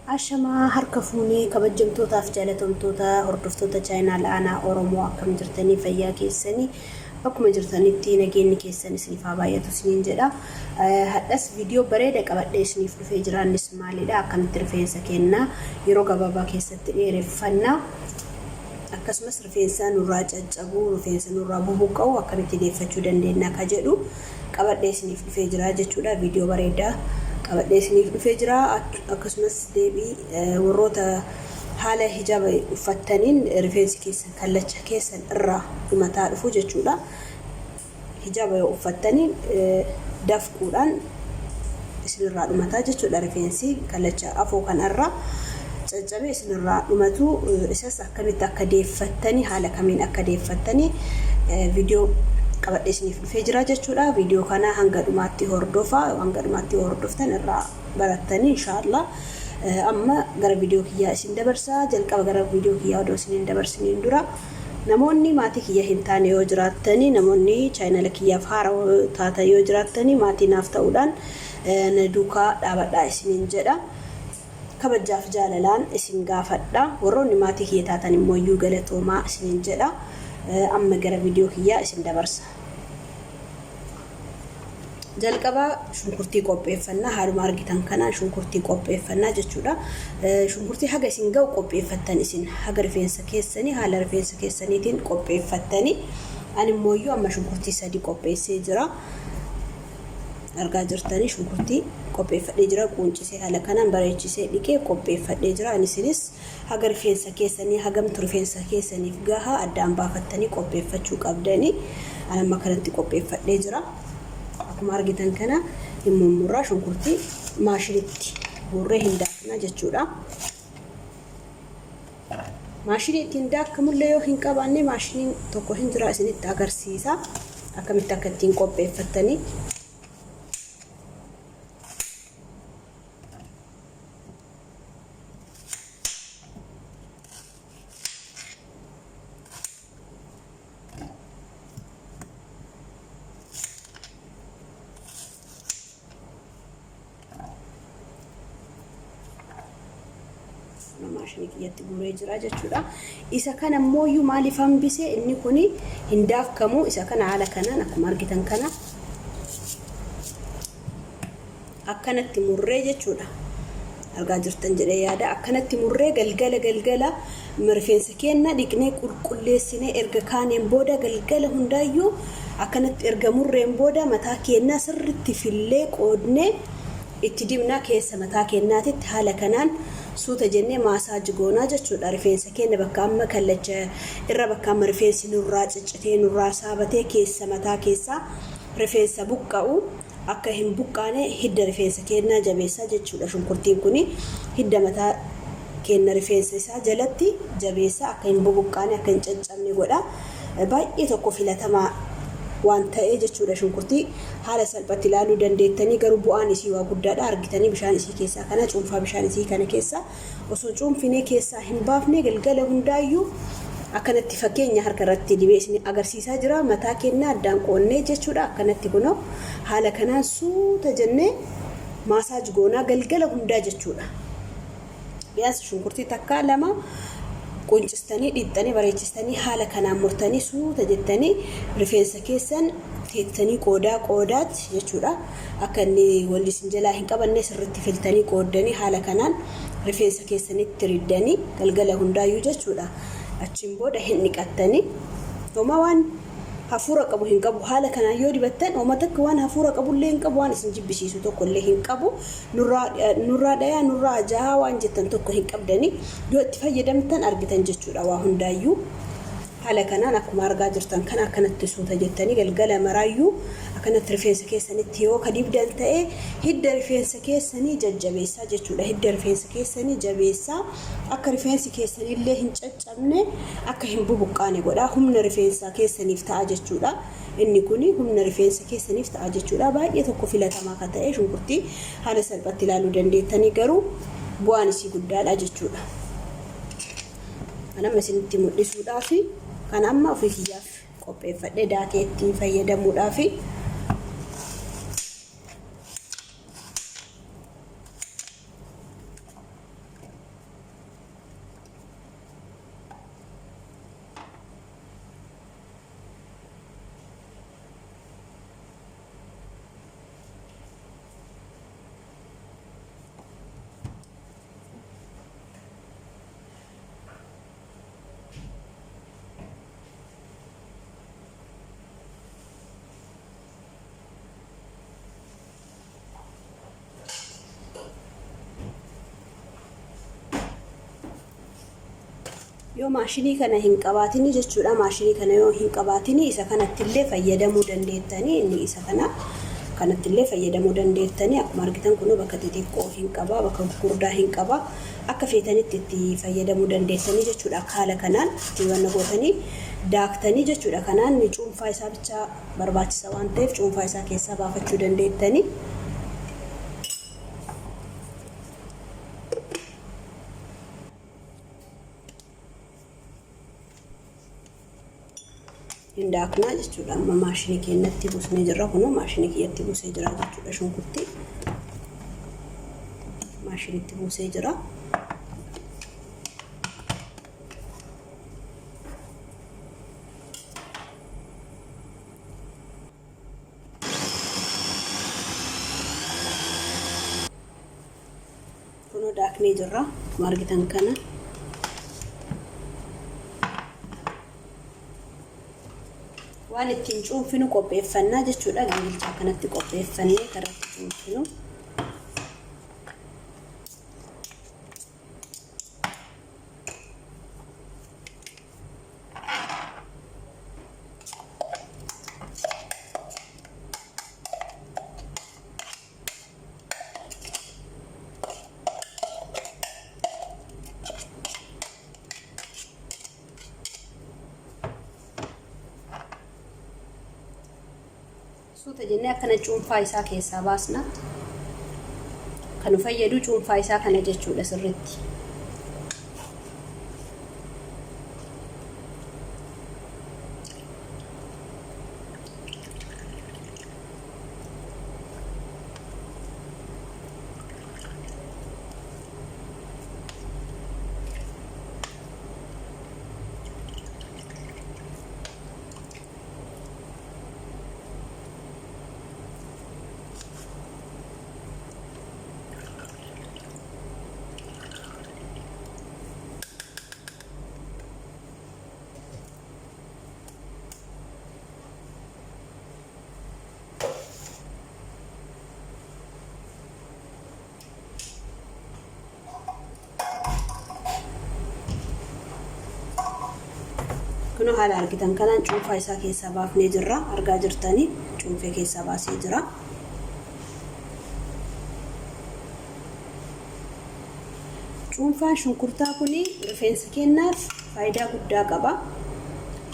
Ashamaa harka fuunee kabajjamtootaaf jaalatamtoota hordoftoota chaayinaal aanaa Oromoo akkam jirtanii fayyaa keessanii bakkuma jirtanitti nageenyi keessan isiniif haa baay'atu isiniin jedha. Hadhas viidiyoo bareeda qabadhee isiniif dhufee jira. Innis maalidha? Akkamitti rifeensa keenna yeroo gabaabaa keessatti dheereffanna? Akkasumas rifeensa nurraa caccabuu, rifeensa nurraa bubuqqa'u akkamitti deeffachuu dandeenya ka jedhu qabadhee isiniif dhufee jira jechuudha. Viidiyoo bareedaa qabadhee isiniif dhufee jira. Akkasumas deebii warroota haala hijaaba uffattaniin rifeensi keessan kallacha keessan irraa dhumataa dhufu jechuudha. Hijaaba yoo uffattanii dafquudhaan isinirraa dhumataa jechuudha. Rifeensi kallacha afoo kanarraa caccabee isinirraa dhumatu isas akkamitti akka deeffattanii haala kamiin akka deeffattanii viidiyoo qabadhee isiniif dhufee jira jechuudha. Viidiyoo kana hanga dhumaatti hordofaa hanga dhumaatti hordoftan irraa barattanii inshaallah. Amma gara viidiyoo kiyyaa isin dabarsa. Jalqaba gara viidiyoo kiyyaa odoo isin hin dabarsiniin dura namoonni maatii kiyya hin taane yoo jiraattanii namoonni chaayinala kiyyaaf haarawaa taatan yoo jiraattanii maatii naaf ta'uudhaan na duukaa dhaabadhaa isiniin jedha. Kabajjaaf jaalalaan isin gaafadha. Warroonni maatii kiyya taatan immoo iyyuu galatoomaa isiniin jedha. Amma gara viidiyoo kiyyaa isin dabarsa. Jalqaba shunkurtii qopheeffannaa haaluma argitan kanaan shunkurtii qopheeffannaa jechuudha. Shunkurtii haga isin ga'u qopheeffattan isin haga rifeensa keessanii haala rifeensa keessaniitiin qopheeffattanii ani immoo iyyuu amma shunkurtii sadi qopheessee jira. Argaa jirtanii shunkurtii qopheeffadhee jira quuncisee haala kanaan bareechisee dhiqee qopheeffadhee jira. Ani isinis haga rifeensa keessanii hagamtu rifeensa keessaniif gahaa addaan baafattanii qopheeffachuu qabdanii. Ani amma kanatti qopheeffadhee jira. Akkuma argitan kana hin mummurraa shunkurtii maashinitti guurree hin daakna jechuudha. Maashinii ittiin daakamullee yoo hin qabaanne maashiniin tokko hin jira isinitti agarsiisa. Akkamitti akka ittiin qopheeffattanii. Maashinii kiyyatti guuree jira jechuudha. Isa kana immoo maaliif hambise inni kun hin daakamu. Isa kana haala kanaan akkuma argitan kana akkanatti murree jechuudha. Argaa jirtan jedhee yaada. Akkanatti murree galgala galgala rifeensa keenya dhiqnee qulqulleessinee erga kaaneen booda galgala hundaayyuu akkanatti erga murreen booda mataa keenyaa sirritti fillee qoodnee itti dibnaa keessa mataa keenyaatitti haala kanaan suuta jennee maasaaji goonaa jechuudha. Rifeensa keenya bakka amma kallacha irra bakka amma rifeensi nurraa ciccitee nurraa saabatee keessa mataa keessaa rifeensa buqqa'u akka hin buqqaane hidda rifeensa keennaa jabeessa jechuudha. Shunkurtiin kun hidda mataa keenna rifeensa isaa jalatti jabeessa akka hin bubuqqaane akka hin caccabne godha. Baay'ee tokko filatamaa waan ta'ee jechuudha. Shunkurtii haala salphatti ilaaluu dandeettanii garuu bu'aan isii waa guddaadha. Argitanii bishaan isii keessaa kana cuunfaa bishaan isii kana keessaa osoo cuunfinee keessaa hin baafne galgala hundaayyuu akkanatti fakkeenya harka irratti dibee isin agarsiisaa jira. Mataa keenna addaan qoonnee jechuudha. Akkanatti kunoo haala kanaan suuta jennee maasaaj goonaa galgala hundaa jechuudha. Biyaas shunkurtii takka lama quncistanii dhiqxanii bareechistanii haala kanaan murtanii suuta jettanii rifeensa keessan teettanii qoodaa qoodaatti jechuudha. Akka inni wal isin jalaa hin qabanne sirriitti filtanii qooddanii haala kanaan rifeensa keessanitti riddanii galgala hundaayyuu jechuudha. Achiin booda hin dhiqattanii homaa waan hafuura qabu hin qabu. Haala kanaan yoo dibattan homa takka waan hafuura qabullee hin qabu, waan isin jibbisiisu tokkollee hin qabu. Nurraa dhayaa nurraa ajaa'aa waan jettan tokko hin qabdanii yoo itti fayyadamtan argitan jechuudha waa hundaayyuu. Haala kanaan akkuma argaa jirtan kana akkanatti suuta jettanii galgala maraayyuu akkanatti rifeensa keessanitti yoo ka dibdan ta'e hidda rifeensa keessanii jajjabeessaa jechuudha. Hidda rifeensa keessanii jabeessaa akka rifeensi keessanillee hin caccabne akka hin bubuqqaane godha. Humna rifeensaa keessaniif ta'a jechuudha. Inni kun humna rifeensa keessaniif ta'a jechuudha. Baay'ee tokko filatamaa kan ta'e shunkurtii haala salphatti ilaaluu dandeettanii garuu bu'aan isii guddaadha jechuudha. Kan amma isinitti mul'isuudhaaf kan amma ofii kiyyaaf qopheeffadhee daakee ittiin fayyadamuudhaaf. Yoo maashinii kana hin qabaatini jechuudha. Maashinii kana yoo hin qabaatini isa kanattillee fayyadamuu dandeettanii inni isa kana kanattillee fayyadamuu dandeettanii. Akkuma argitan kunoo bakka xixiqqoo hin qaba, bakka gurguddaa hin qaba. Akka feetanitti itti fayyadamuu dandeettanii jechuudha. Akka haala kanaan itti wanna gootanii daaktanii jechuudha. Kanaan cuunfaa isaa bichaa barbaachisa waan ta'eef cuunfaa isaa keessaa baafachuu dandeettanii. Hin daaknaa jechuudha. Amma maashinii keenyatti buusnee jirra. Kunoo maashinii kiyyatti buusee jira jechuudha. Shunkurtii maashinitti buusee jira. Kunoo daaknee jirra. Akkuma argitan kana. Waan ittiin cuunfinu qopheeffannaa jechuudha. Gingilchaa kanatti qopheeffannee karatti cuunfinu. Suuta jennee akkana cuunfaa isaa keessaa baasna. Kan nu fayyadu cuunfaa isaa kana jechuudha sirriitti. Kunoo haala argitan kanaan cuunfaa isaa keessaa baafnee jirra. Argaa jirtanii cuunfee keessaa baasee jira. Cuunfaan shunkurtaa kun rifeensa keenyaaf faayidaa guddaa qaba.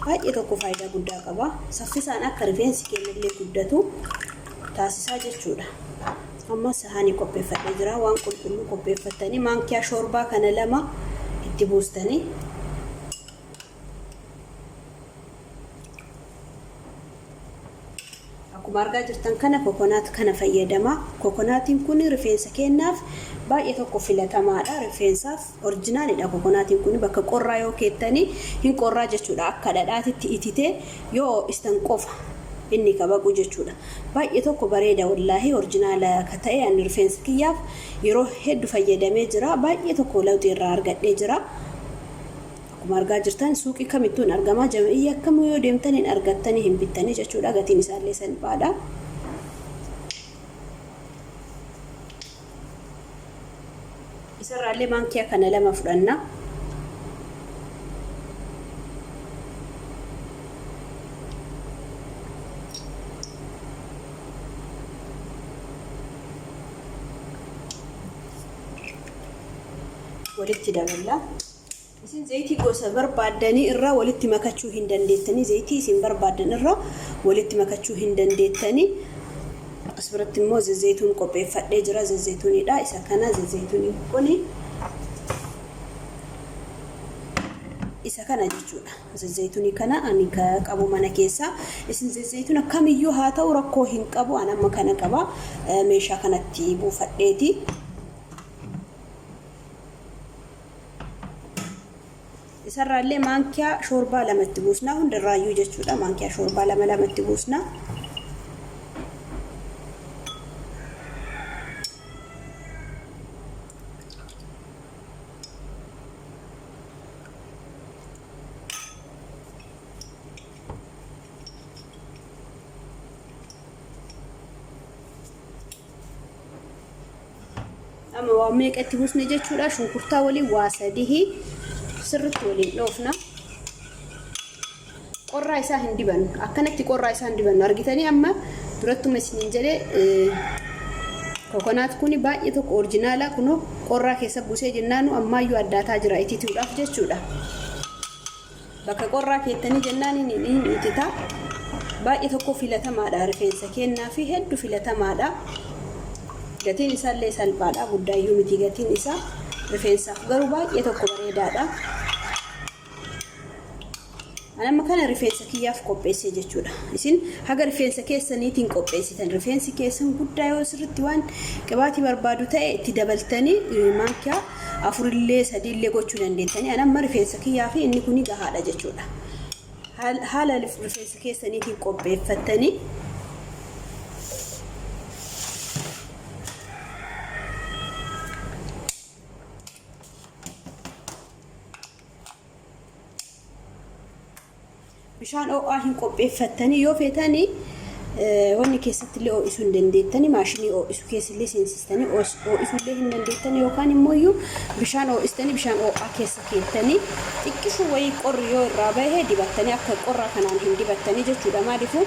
Baay'ee tokko faayidaa guddaa qaba. Saffisaan akka rifeensi keenya illee guddatu taasisaa jechuudha. Amma sahaanii qopheeffadhee jira. Waan qulqulluu qopheeffattanii maankiyaa shoorbaa kana lama itti buustanii Akkuma argaa jirtan kana kokonaat kana fayyadama. Kokonaatiin kun rifeensa keenyaaf baay'ee tokko filatamaadha. Rifeensaaf orjinaalidha kokonaatiin kun bakka qorraa yoo keettanii hin qorraa jechuudha. Akka dhadhaatitti ititee yoo ho'istan qofa inni kabaqu jechuudha. Baay'ee tokko bareeda wallaahi orjinaala ka ta'e ani rifeensa kiyyaaf yeroo heddu fayyadamee jira. Baay'ee tokko lawxii irraa argadhee jira. Akkuma argaa jirtan suuqii kamittuu hin argama. Jam'iyya akkamuu yoo deemtan hin argattanii hin bittanii jechuudha. Gatiin isaallee salphaadha. Isarraallee maankiyaa kana lama fudhanna. Walitti daballa. Isin zayitii gosa barbaaddanii irraa walitti makachuu hin dandeettanii. Zayitii isin barbaaddan irraa walitti makachuu hin dandeettanii. As biratti immoo zayituun qopheeffadhee jira. Zayituunidha. Isa kana zayituuniin kuni isa kana jechuudha. Zayituunii kana ani qabu mana keessa. Isin zayituuna kamiyyuu haa ta'u rakkoo hin qabu. Ani amma kana qaba. Meeshaa kanatti buufadheeti. Isarraallee maankiyaa shoorbaa lamatti buusna. Hundarraayyuu jechuudha. Maankiyaa shoorbaa lama lamatti buusna. Amma waa meeqa itti buusne jechuudha. Shunkurtaa waliin waa sadihi Sirriitti waliin dhoofna. Qorraa isaa hin dibannu. Akkanatti qorraa isaa hin dibannu. Argitanii amma durattuma isiniin jedhee kokonaat kuni baay'ee tokko orjinaala kunoo qorraa keessa buusee jennaanu ammaayyuu addaataa jira itituudhaaf jechuudha. Bakka qorraa keettanii jennaan hin itita. Baay'ee tokko filatamaadha rifeensa kennaa fi hedduu filatamaadha. Gatiin isaallee salphaadha guddaayyuu miti gatiin isaa rifeensaaf garuu baay'ee tokko bareedaadha. Ani amma kana rifeensa kiyyaaf qopheessee jechuudha. Isin haga rifeensa keessaniitiin qopheessitan. Rifeensi keessan guddaa yoo sirriitti waan qibaatii barbaadu ta'e itti dabaltanii maankiyaa afurillee sadiillee gochuu dandeettanii. Ani amma rifeensa kiyyaa fi inni kuni gahaadha jechuudha. Haala rifeensa keessaniitiin qopheeffattanii Bishaan ho'aa hin qopheeffattanii yoo feetanii wanni keessatti illee ho'isuu hin dandeettanii maashinii ho'isu keessa illee seensistanii ho'isuu illee hin dandeettanii yookaan immoo iyyuu bishaan ho'istanii bishaan ho'aa keessa keettanii xiqqishuu wayii qorri yoo irraa bahe dibattanii akka qorraa kanaan hin dibattanii jechuudha. Maaliifuu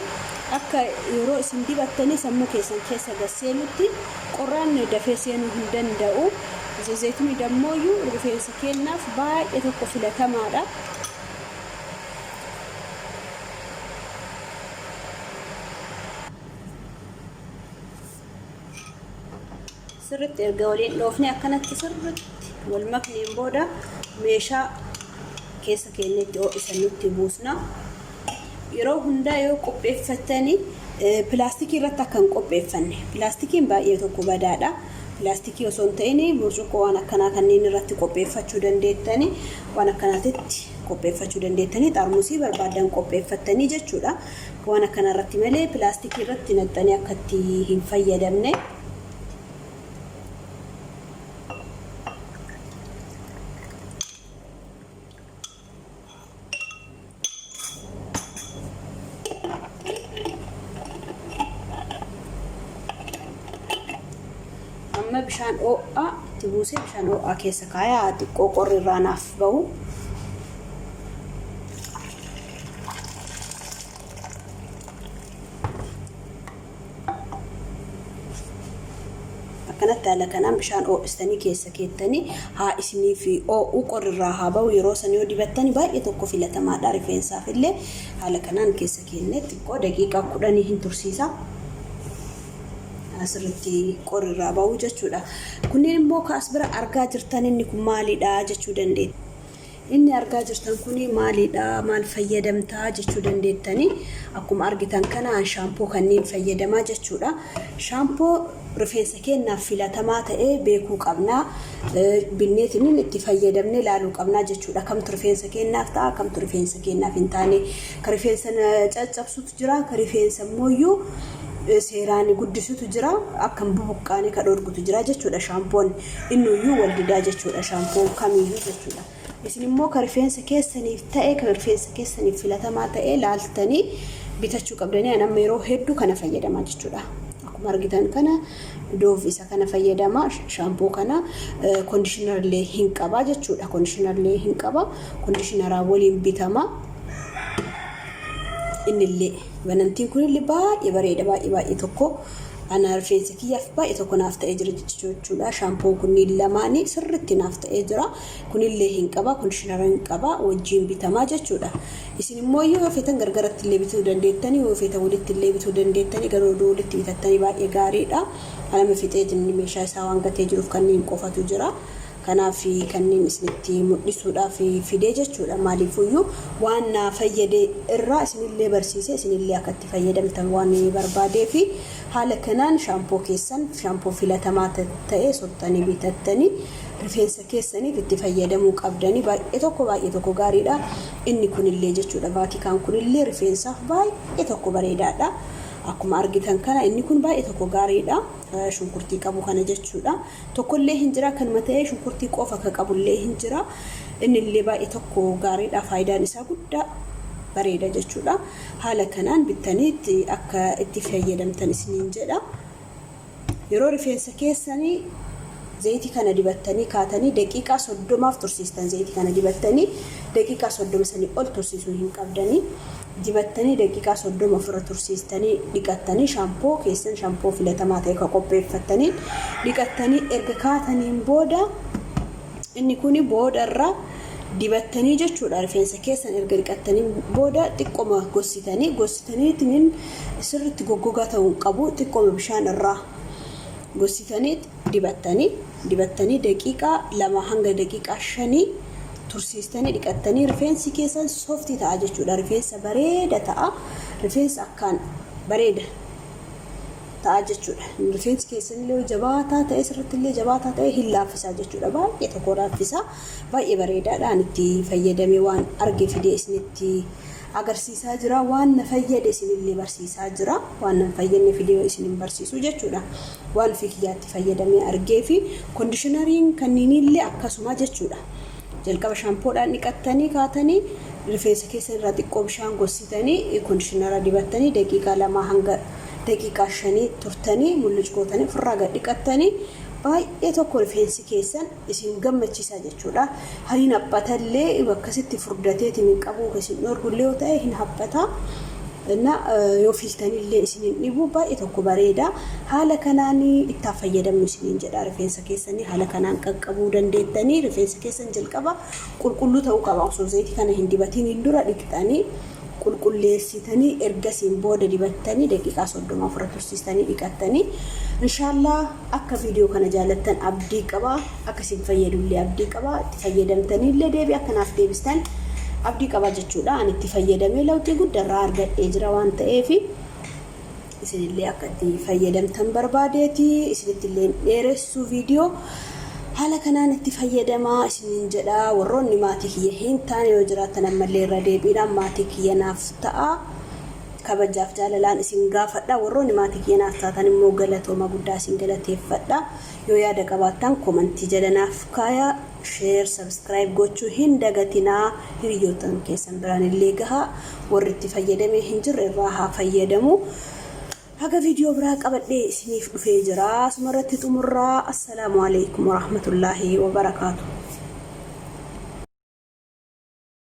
akka yeroo isin dibattanii sammuu keessan keessa gad seenutti qorraan dafee seenuu hin danda'u. Zayituni dammooyyuu rifeensa keennaaf baay'ee tokko filatamaadha. Sirritti erga waliin dhoofne akkanatti sirritti wal makneen booda meeshaa keessa keenyatti ho'isannutti buusna. Yeroo hundaa yoo qopheeffattani pilaastikii irratti akka hin qopheeffanne. Pilaastikiin baay'ee tokko badaadha. Pilaastikii osoo hin ta'in burcuqqoo waan akkanaa kanneen irratti qopheeffachuu dandeettani. Waan akkanaatitti qopheeffachuu dandeettanii xaarmusii barbaaddan qopheeffattanii jechuudha. Waan akkanaa irratti malee pilaastikii irratti naqxanii akka itti hin fayyadamne. Amma bishaan ho'aa itti buusee bishaan ho'aa keessa kaayaa xiqqoo qorri irraa naaf bahu. Akkanatti haala kanaan bishaan ho'istanii keessa keettanii haa isiniif ho'u qorri irraa haa bahu yeroo san yoo dibattani baay'ee tokko filatamaadha rifeensaaf illee haala kanaan keessa keennee xiqqoo daqiiqaa kudhanii hin tursiisa. Asirratti qorri irraa bahu jechuudha. Kunneen immoo kaas bira argaa jirtan inni kun maalidha jechuu dandeettu. Inni argaa jirtan kuni maalidha? Maal fayyadamta? Jechuu dandeettani. Akkuma argitan kana an shaampoo kanniin fayyadamaa jechuudha. Shaampoo rifeensa keennaaf filatamaa ta'e beekuu qabna. Binneetiniin itti fayyadamnee laaluu qabna jechuudha. Kamtu rifeensa keennaaf ta'a? Kamtu rifeensa keennaaf hin taane? Ka rifeensa caccabsutu jira, ka rifeensa immooyyuu seeraan guddisutu jira, akka hin bubuqqaane ka dhorgutu jira jechuudha shaampoon. Innuyyuu wal didaa jechuudha shaampoon kamiyyuu jechuudha. Isin immoo ka rifeensa keessaniif ta'e ka rifeensa keessaniif filatamaa ta'e laaltanii bitachuu qabdanii an amma yeroo hedduu kana fayyadamaa jechuudha. Akkuma argitan kana Dove isa kana fayyadama shaampoo kana kondishinarlee hin qaba jechuudha. Kondishinarlee hin qaba. Kondishinaraa waliin bitama. Innillee banantiin kunillee baay'ee bareeda baay'ee baay'ee tokko ana rifeensa kiyyaaf baay'ee tokko naaf ta'ee jira jechuudha. Shaampoon kunniin lamaanii sirriitti naaf ta'ee jira. Kunillee hin qaba, kondishinara hin qaba, wajjiin bitamaa jechuudha. Isin immoo yoo feetan gargaratti illee bituu dandeettanii, yoo feetan walitti illee bituu dandeettanii, garuu oduu walitti bitattanii baay'ee gaariidha. Anama fixeetiin meeshaa isaa waan gatee jiruuf kanneen qofatu jira. Kanaaf kanneen isinitti mul'isuudhaaf fidee jechuudha. Maaliifuyyuu waan naa fayyade irraa isinillee barsiisee isinillee akka itti fayyadamtan waan barbaadeef haala kanaan shaampoo keessan shaampoo filatamaa ta'e soxxanii bitattanii rifeensa keessaniif itti fayyadamuu qabdanii baay'ee tokko baay'ee tokko gaariidha. Inni kunillee jechuudha vaatikaan kunillee rifeensaaf baay'ee tokko bareedaadha. Akkuma argitan kana inni kun baay'ee tokko gaariidha. Shunkurtii qabu kana jechuudha. Tokkollee hin jira kanuma ta'ee shunkurtii qofa ka qabullee hin jira. Innillee baay'ee tokko gaariidha. Faayidaan isaa guddaa bareeda jechuudha. Haala kanaan bittanii akka itti fayyadamtan isiniin jedha. Yeroo rifeensa keessanii Zayitii kana dibattanii kaatanii daqiiqaa 30f tursiistan. Zayitii kana dibattanii daqiiqaa 30 sanii ol tursiisuu hin qabdanii. Dibattanii daqiiqaa 30 ofirra tursiistanii dhiqattanii shaampoo keessan shaampoo filatamaa ta'e ka qopheeffattaniin dhiqattanii erga kaataniin booda inni kuni booda irra dibattanii jechuudha. Rifeensa keessan erga dhiqattanii booda xiqqoma gossitanii gossitaniitiin sirriitti goggogaa ta'uu hin qabu. Xiqqoma bishaan irraa gossitanii dibattanii dibattanii daqiiqaa 2 hanga daqiiqaa 5 tursiistanii dhiqattanii rifeensi keessan sooftii ta'a jechuudha. Rifeensa bareeda ta'a. Rifeensa akkaan bareeda ta'a jechuudha. Rifeensi keessan illee yoo jabaataa ta'e sirriitti illee jabaataa ta'e hin laaffisaa jechuudha. Baay'ee tokko laaffisa. Baay'ee bareedaadha. Ani itti fayyadamee waan arge fidee isinitti agarsiisaa jira. Waan na fayyade isinillee barsiisaa jira. Waan na hin fayyadne fidee isin hin barsiisu jechuudha. Waan ofii kiyyaatti fayyadamee argee fi kondishinariin kanniinillee akkasuma jechuudha. Jalqaba shaampoodhaan dhiqattanii kaatanii rifeensa keessan irraa xiqqoo bishaan gossitanii kondishinara dibattanii daqiiqaa 2 hanga daqiiqaa 5 turtanii mulluc gootanii ofirraa gad dhiqattanii baay'ee tokko rifeensi keessan isin gammachiisa jechuudha. Hin haphatallee akkasitti furdateetiin hin qabu isin dhorgullee yoo ta'e hin haphata. Na yoo fiiltanillee isin hin dhibu baay'ee tokko bareeda. Haala kanaan ittaa fayyadamnu isiniin jedha rifeensa keessanii haala kanaan qaqqabuu dandeettanii rifeensa keessan jalqaba qulqulluu ta'uu qaba osoo zayitii kana hin dibatiniin dura dhiqxanii qulqulleessitanii ergasiin booda dibattanii daqiiqaa 30 ofirra tursiistanii dhiqattanii inshallah akka viidiyoo kana jaalattan abdii qaba akka isin fayyadullee abdii qaba itti fayyadamtaniillee deebii akka naaf deebistan abdii qaba jechuudha ani itti fayyadamee lawxii guddaa irraa argadhee jira waan ta'eef isinillee akka itti fayyadamtan barbaadeeti isinitti illee dheeressuu viidiyoo haala kanaan itti fayyadamaa isiniin jedha warroonni maatii kiyya hin taane yoo jiraattan ammallee irra deebiidhaan maatii kiyya naaf ta'a kabajaaf jaalalaan isin gaafadha warroonni maatii kiyya naaf taatan immoo galatooma guddaa isin galateeffadha yoo yaada qabaattan komantii jala naaf kaaya share subscribe gochuu hin dagatinaa hiriyoottan keessan biraan illee gahaa warri itti fayyadamee hin jirre irraa haa fayyadamu haga viidiyoo biraa qabadhee isiniif dhufee jira asuma irratti xumurraa assalaamu alaikum warahmatullaahi wabarakaatu.